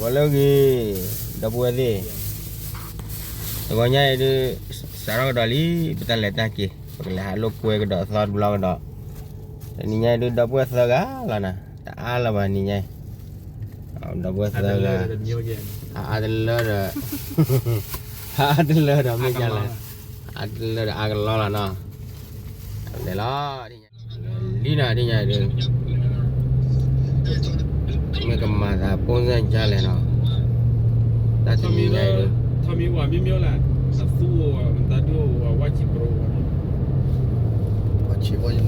ဂီၤလၢအဂ့ၤ, ဒီပုၢ်ဝဲၢ်သ့ၣ်, တဂီၤညါအံၤဒုး စးထီၣ်ကဒီးလံ ပတၢ်လဲၤတၢ်က့ၤ, ပကလဲၤဟးလိာ်ကွဲကဒီးသီတဘျီကဒီး, တနံၤညါအံၤဒုး ဒီပုၢ်ဝဲၢ်သၢဂၤလီၤနၤ, တအါလၢၤဘၣ်နံၤညါအံၤ, ဒီပုၢ်ဝဲၢ်သၢဂၤ, အအါတလၢဒီး, အအါတလၢဒီးမ့ၢ်ဒ်လဲၣ်, အအါတလၢဒီးအါကလီလီၤနီၤ, လဲၤလီၤ လံနၤ ဒ်ညါဒုး, မ့ၢ်ကမၤသးပူၤစၢ်ကလဲၣ်နီၤ, တၢ်တမံၤညါဒုး, အကျဲ အ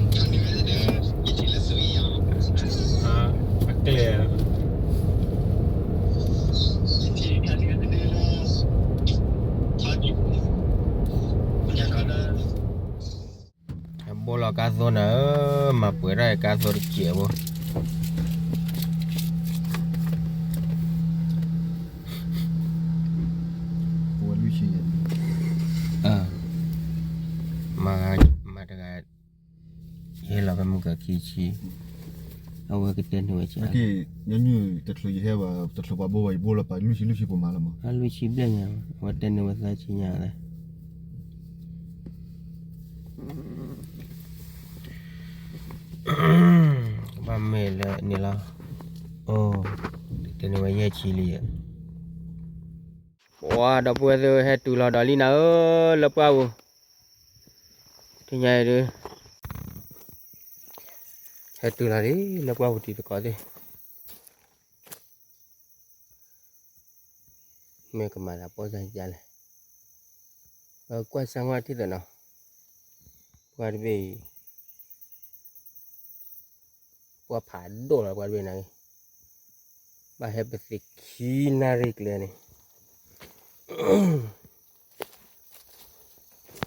ဘိလီၤကါသိနၤဧၢ, မၤပှဲၤထီၣ်ကါသိတစဲးဖိ, မၤတဂၤ, ဟဲလီၤဖဲမုၢ်ကီၤခံဆံ, အဝဲကတဲန့ၢ်ဝဲ, တချုးယဟဲဘၣ် တချုးပှၤဘိဘၣ် ယဘိလီၤပာ်လွံၢ်ဆံလွံၢ်ဆံပမၤလီၤမး, လွံၢ်ဆံဘျဲၣ်ညါ, အဝဲတဲန့ၢ်ဝဲသၢဆံညါလီၤ. ဘၣ်မ့ၢ်လၢန့ၣ်လီၤ, အိ, တဲန့ၢ်ဝဲယဲၢ်ဆံလံ, ပှၤဒီပုၢ်ဝဲၢ်သ့ၣ် ဟဲတုၤလီၤဒီးလံနၤဧၢ, လၢပှၢ်ပူၤ, တနံၤညါအံၤဒုး, ဟဲတုၤလီၤလံ လၢပှၢ်ပူၤတံၤသကိးသ့ၣ် မ့ၢ်ကမၤသးပီၢ်စၢ်ယါလဲၣ်, ကွၢ်စၢ်ဝဲထံၣ်သနီၤ, ပှၤတဘ့ၣ်အံၤ, ပှၤဖးဒိၣ်လီၤ ပှၤတဘ့ၣ်နၤ, ဘၣ်ဟဲပသ့ၣ်ခံနၣ်ရံၣ်ကျဲန့ၣ်,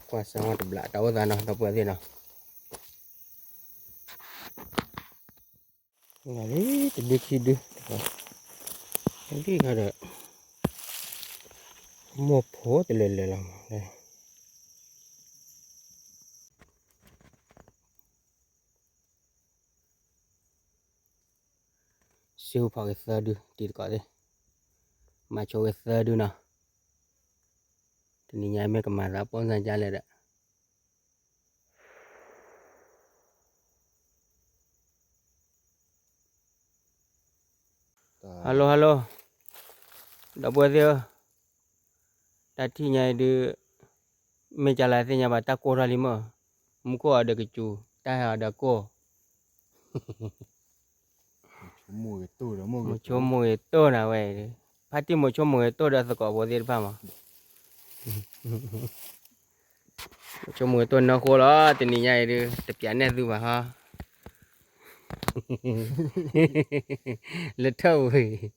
ကွၢ်စၢ်ဝဲတဘျး တၢ်အိၣ်သးနီၤ ဒီပုၢ်ဝဲၢ်သ့ၣ်နီၤ. လီၤလံ တဒုခံဒု, ဒ်ခါဒီး မိၢ်ဖိတလဲၤလဲၤလီၤမး, စ့ဟူဖးက့ၤသၢဒု တံၤသကိးသ့ၣ်, မၤဆိက့ၤသၢဒုနီၤ, တနံၤညါမ့ၢ်ကမၤသးပီၢ်စၢ်ယါလဲၣ်ဒီး hello hello, ဒီပုၢ်ဝဲၢ်သ့ၣ်ဧၢ, တၢ်ထံၣ်ညါအံၤဒုး, မ့ၢ်ကလၤသ့ၣ်ညါဘၣ် တၢ်ကိၢ်ထီၣ်လံမၢ်, မူခိၣ်အီၤဒီးကစူၤ, တၢ်ဟဲအီၤဒီးကိၢ်, မိၤဆိမိၤဂ့ၤတိၢ်နၤဝဲအံၤ, ဖါတံၢ်မိၤဆိမိၤဂ့ၤတိၢ်ဒီးသကိးဖိသ့ၣ်တဖၣ်မး ဆိကမိၣ်တိၢ်နီၢ်ဃိလီၤ, တနံၤညါအံၤဒုး တပျးနဲၣ်သုဘၣ်ဟီ, လၢထၢၣ်ဝံၤ,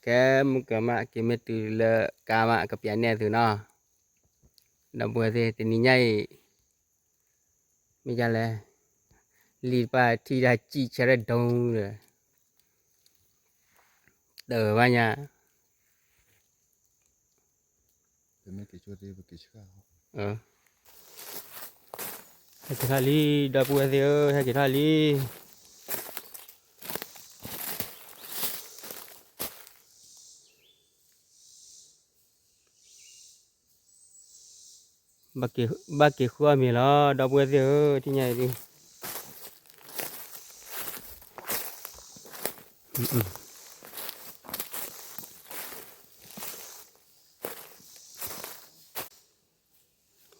ကဲမုၢ်ကမး က့ၤမ့ၢ်တုၤလၢကါမး ကပျးနဲၣ်သုနီၤ, ဒီပုၢ်ဝဲၢ်သ့ၣ် တနံၤညါအံၤ မ့ၢ်ဒ်လဲၣ်, လံာ်တပၣ်ထံၣ်တၢ်စံၣ်ဆၢရဲၣ်ဒိဒီး, တၢ်ဘၣ်ညါ, ဟဲက့ၤထီၣ်လံ ဒီပုၢ်ဝဲၢ်သ့ၣ်ဧၢ, ဟဲက့ၤထီၣ်လံ. ဘၣ်က့ၤဃုအီၣ်မ့ၤလီၤ ဒီပုၢ်ဝဲၢ်သ့ၣ်ဧၢ, ထံၣ်ညါအံၤဒုး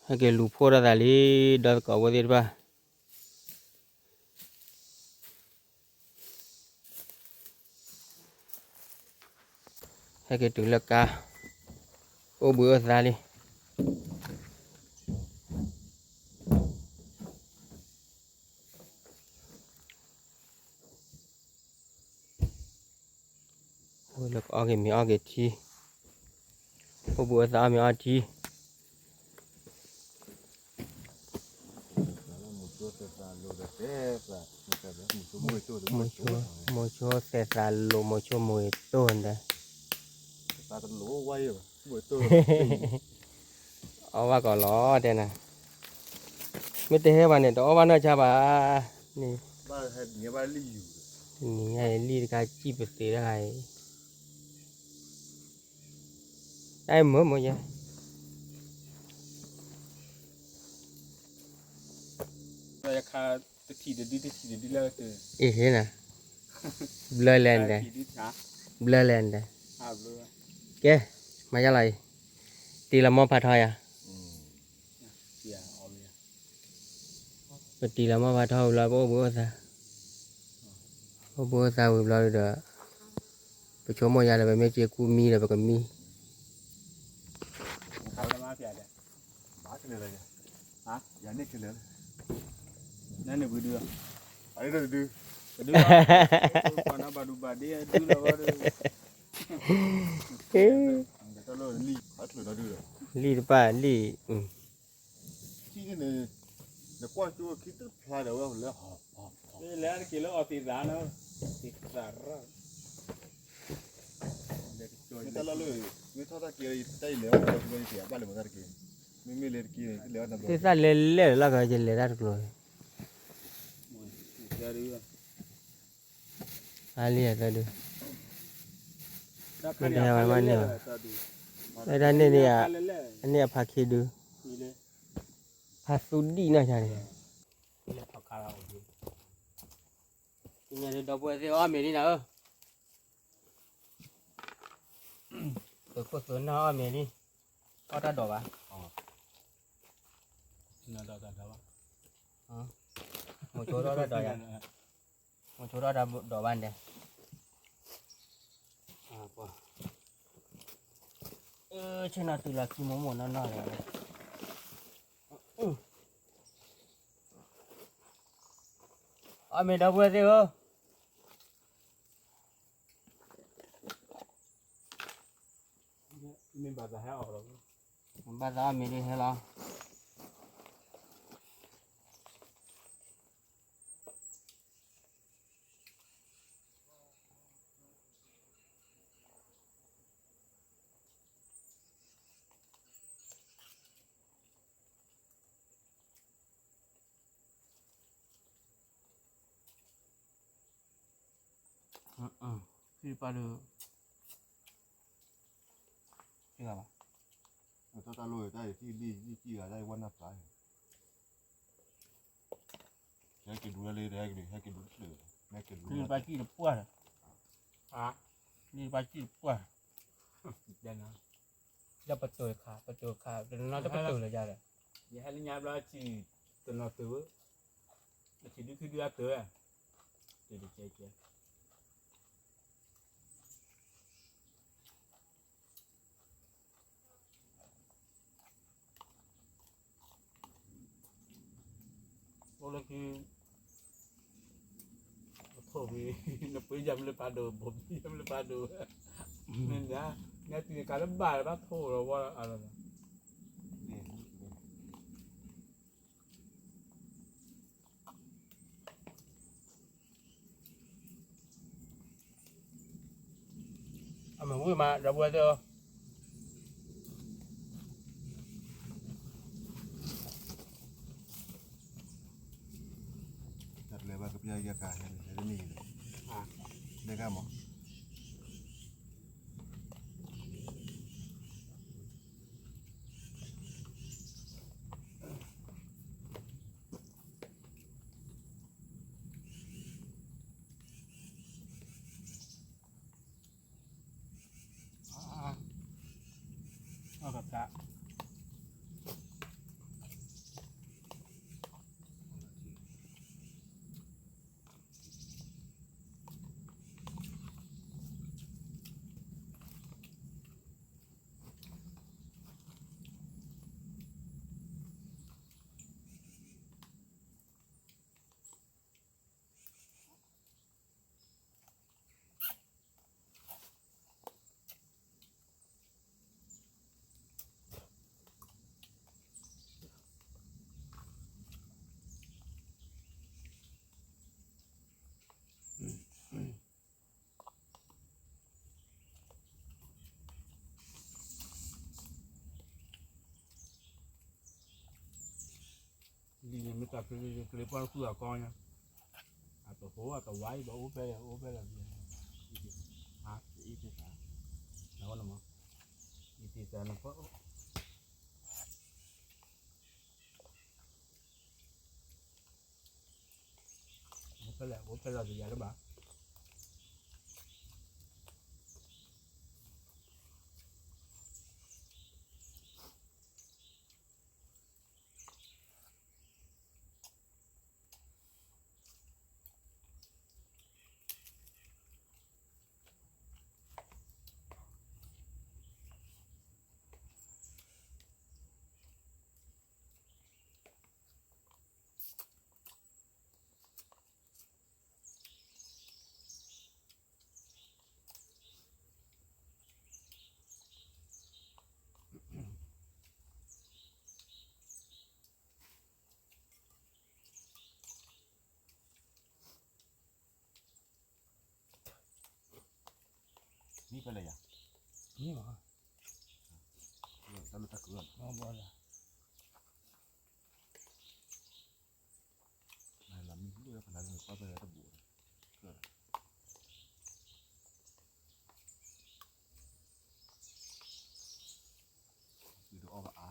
ဟဲက့ၤလူၤဖှိၣ်ထီၣ်သးလံ ဒီသကိးဖိသ့ၣ်တဖၣ်. ဟဲက့ၤတုၤလၢကါ, အိၣ်ဘှံးအိၣ်သါလံ. အိၣ်လၢကအီၣ်က့ၤမ့ၤအီၣ်က့ၤထံ, အိၣ်ဘှံးအိၣ်သါအီၣ်မ့ၤအီၣ်ထံ. မိၤဆိသဲးသးလိၤ မိၤဆိမိၤဂ့ၤတိၢ်ဒီး, အီၣ်ဘၣ်ကီးလီၤတဲနၤ, မ့ၢ်တဟဲဘၣ်န့ၣ် တအီၣ်ဘၣ်နီၢ်ဆါဘၣ်န့ၣ်. ဘၣ်ဟဲန့ၣ်ဘၣ်လံယူၤဒီး နံၤညါအံၤလံၣ်တခါစံၣ်ပသ့တခါအံၤ, တၢ်အံၤမ့ၢ်မ့ၢ်ယဲ, ယခါတထံၣ်တဒုတထံၣ်တဒုလၢကတၢၢ်, အ့ၣ်ဟ့နၤ, ဘျၢလဲၣ်နတဲ, ဘျၢလဲၣ်နတဲ, ကဲ, မၤယါလီၤအံၤ, တံၤလီၤမီၢ်ဖးထီယၤ ပတံၤလီၤမီၢ်ဖးထီဝံၤလီၤ ပအိၣ်ဘှံးအိၣ်သါ, အိၣ်ဘှံးအိၣ်သါဝံၤဘျီဒီး, ပဆိကမိၣ်ယါဒီး ပမ့ၢ်က့ၤကူၣ်မံဒီး ပကမံ, လံၣ်တပၣ်လံၣ် သ့ၣ်သၣ်လဲၤလဲၣ်လီၤ ကလဲၤတၢ်တကျိၤ, အါလံအသၢဒု, မ့ၢ်တဟဲဝဲမးန့ၢ်ဘၣ်, အဲၣ်ဒၣ်န့ၣ်န့ၣ်, အန့ၣ်အဖါခ့ဒု, ဖါသူဒံၣ်နီၢ်ဆါန့ၣ်, ဒီပုၢ်ဝဲၢ်သ့ၣ်အီၣ်မ့ၤလံနၤဧၢ, သုးခိၣ်သုးနၢ်အီၣ်မ့ၤလံ, အီၣ်တၢ်ဒိးဘၣ်, မိၤဆိထီၣ်တၢ်ဒိးယၤ, မိၤဆိထီၣ်တၢ်ဒိးဘၣ်န့ၣ်, ဆ့ၣ်နီၤတုၤလီၤခံမိၢ်မိၢ်နီၢ်နီၢ်လီၤ, အီၣ်မ့ၤဒီပုၢ်ဝဲၢ်သ့ၣ်ဧၢ, မ့ၢ်ဘၣ်သးအီၣ်မ့ၤဒ်ဟဲလီၤ. ထံၣ်ပၢ်ဒုး, ထံၣ်ဂၤဘၣ်, တၢ်တၢ်လိၣ်တၢ်အံၤထံၣ်လံ ယံၣ်ကံၢ်ဂၤတၢ်အံၤဝဲနၢ်ပျၢ်, ဟဲက့ၤဒူလၢလံ ဟဲက့ၤဒူ ဟဲက့ၤဒူတဖျၢၣ်, ဟဲက့ၤဒူလံ ပၢ်ကံၢ်တပှၢ်ဒီး, လံ ပၢ်ကံၢ်တပှၢ်, ဒီးပတိၤခါ ပတိၤခါ တနီၤတပတိၤလၢယၤဒီး, ယဟဲလၢညါဘျီဆံးတနီၤတုၤ, အဆံးဒုခံဒုအတုၤ, တုၤတကဲကဲ အိၣ်လၢခံ, ထိၣ်ဝံၤ, နပှ့ၤယၤမ့ၢ်လၢပှၤဒိၣ် ဘိၣ်ဘံယၤမ့ၢ်လၢပှၤဒိၣ်, မ့ၢ်ညါ, ညါတုၤန့ၣ်ကးလၢဘၣ်လၢဘၣ်ထိၣ်လီၤဝဲလီၤ. အမ့ၢ်ဝံၣ်မး ဒီပုၢ်ဝဲၢ်သ့ၣ်ဧၢ, တၢ်တလဲၤဘၣ်ကပျၢ်ယကၤဟဲန့ၣ် ဟဲတန့ၢ်အံၤဒီး, လဲၤကၤမး အကပျၢ် ဒ်န့ၣ်မ့ၢ်တၢ်ဖံးလံ ကလံၤပှၢ်ဃုအကီညါ, အ ပဖိအတဝါအံၤ ပအိၣ်ဖဲလဲၣ် အိၣ်ဖဲလဲၣ်, အံၤသ့ၣ်သး, နဝဲနမ, အံၤသ့ၣ်သးနဖၢ, အိၣ်ဖဲလဲၣ် အိၣ်ဖဲလဲၣ် တယၤလၢၤဘၣ်. မံဖဲလဲၣ်ယၤ, မံမး, တၢ်လၢတၢ်ကရၢ, ဘၣ်လၢ နမံဒိၣ်ဖးနၤလၢနပၢ်ဖဲလဲၣ်တဘူး, ယူၤဒုးအီၣ်ဘၣ်အါ.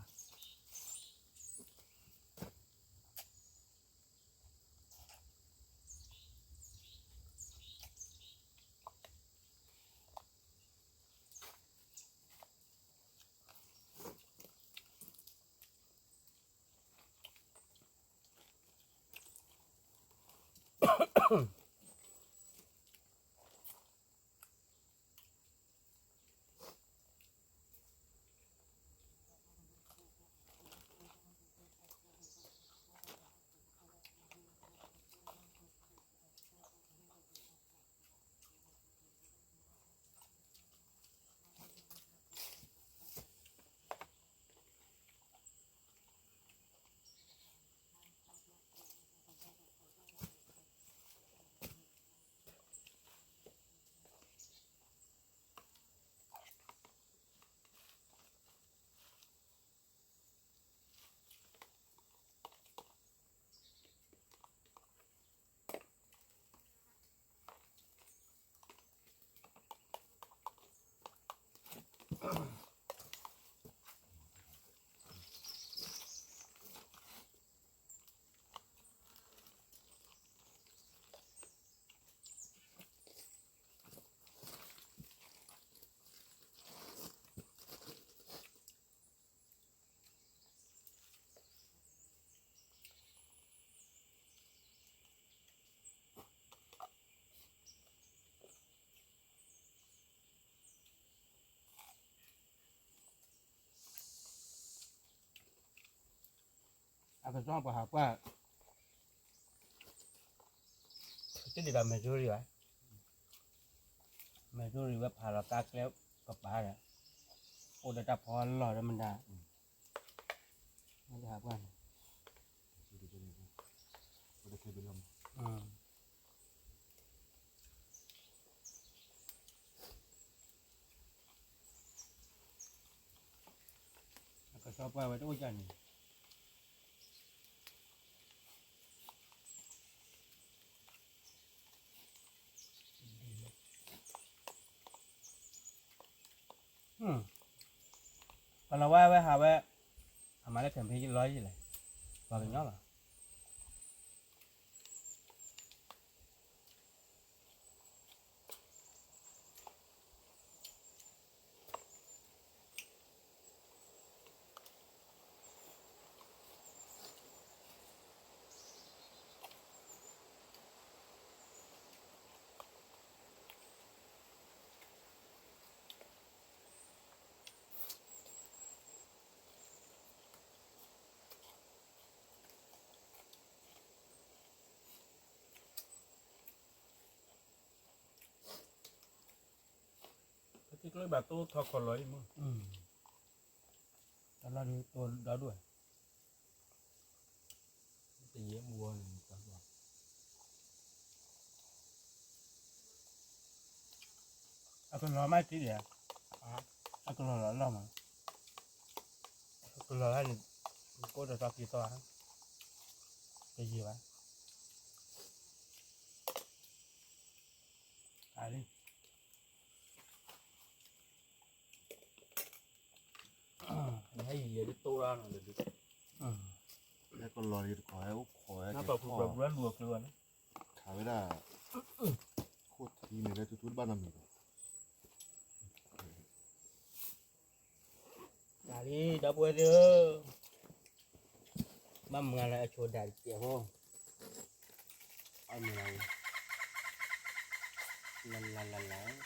အကစီၣ်ပှၤဟးကွၢ်, တဒ်သိး Missouri ဘၣ်, Missouri ဝဲဖးလီၤကါကျဲကပၤဒီး, အိၣ်ဒီးတၢ်ဖီလီၢ်ဒီးမတၤ, ဟးကွၢ်န့ၣ် အကစီၣ်ပှၢ်ဝဲတအိၣ်ကၢ်န့ၣ်, ပလီၤဝဲဝဲဟးဝဲ, အမၤလၢ campaign လီၤယံၤလဲၣ်, ပှၤကညီလီၤ. ပထံကျိဘၣ်တိထီၣ်ခီၣ်လီၤအံၤမး, တလီၤဒုးတိဒီဒိၣ်, တယဲၢ်မူဝဲန့ၣ်, အကလီၤမးတံၢ်ဒီး, အကလီၤလီၤလီၤမး, အကလီၤလၢန့ၣ်, ကိးဒီးသီက့ၤသီ, တယံာ်ဘၣ်. နဟဲယံၤယဲဒ်တိၢ်ရၣ်နီၤဒီး ဟဲကလီၤလံတခီဟဲအိၣ်ခိးဟဲကဲထီၣ် ခးဝဲဒၣ် ခိၣ်ထံန့ၣ်လၢထူထူတဘၣ်နီတမံၤဘၣ် နၤလံ ဒီပုၢ်ဝဲၢ်သ့ၣ်ဧၢ, ဘၣ်မၤလၢအဆိဒၣ်တစဲးဖိ, အီၣ်မ့ၤလီၤ, လၢလၢလၢလၢ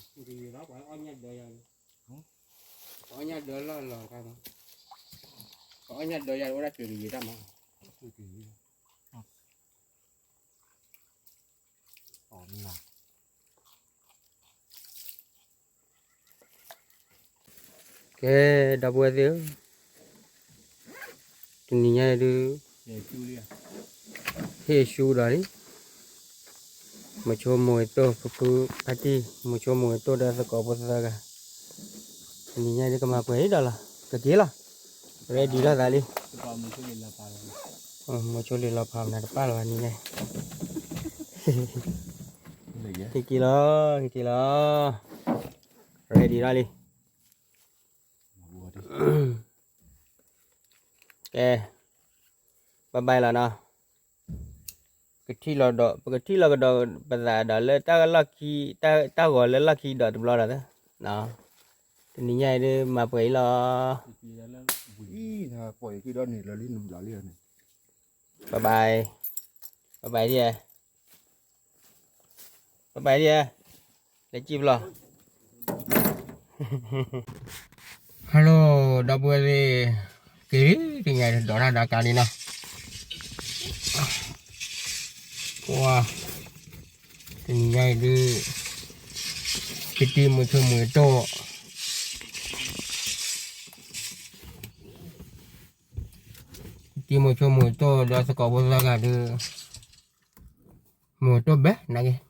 ပအီၣ်ညၣ်ဒၢယၤလီၤ, ပအီၣ်ညၣ်ဒၢယၤအိၣ်ဒၣ်က့ၤကယံာ်တၢ်မး, ကဲ ဒီပုၢ်ဝဲၢ်သ့ၣ်ဧၢ, တနံၤညါအံၤဒုး ဟ့ၣ်ဆူဒီးလံ, မိၤဆိမိၤဝဲၤတိၢ် ဖုဖုဖါတံၢ် မိၤဆိမိၤဝဲၤတိၢ်ဒီးသကိးဖိသၢဂၤ, တနံၤညါအံၤဒုးကမၤပှဲၤအံၤဒီးလီၤ, ကက့ၤလီၤ, ready လီၤသးလံ, မိၤဆိလံာ်လီၤဖးမနုၤတပၢ်လီၤဘၣ်နံၤညါ, ဟ့ၣ်က့ၤလီၤ ဟ့ၣ်က့ၤလီၤ, ready လီၤလံ ကဲ bye bye လီၤနီၤ, ကထံၣ်လီၤဒီး ပကထံၣ်လီၤကဒီးပသးဒီးလၢတၢ်လီၢ်ခံ, တၢ်ဂီၤလၢလီၢ်ခံဒီးတဘျီဒီး, တနံၤညါအံၤဒုးမၤပှဲၤအံၤလီၤ, bye bye, bye bye ဒ်, bye bye ဒ်, လဲၤစံၣ်ဖျီၣ် hello ဒီပုၢ်ဝဲၢ်သ့ၣ်, က့ၤလံ တနံၤညါဒိးတၢ်ဒီးကါလံနီၤ, ပှၤ, တနံၤညါအံၤဒုး, ကတံၤမိၤဆိမိၤတိၢ်, ကတံၤမိၤဆိမိၤတိၢ်ဒီးသကိးဖိသၢဂၤဒုး, မိၤတိၢ်ဘဲနာ်က့ၤ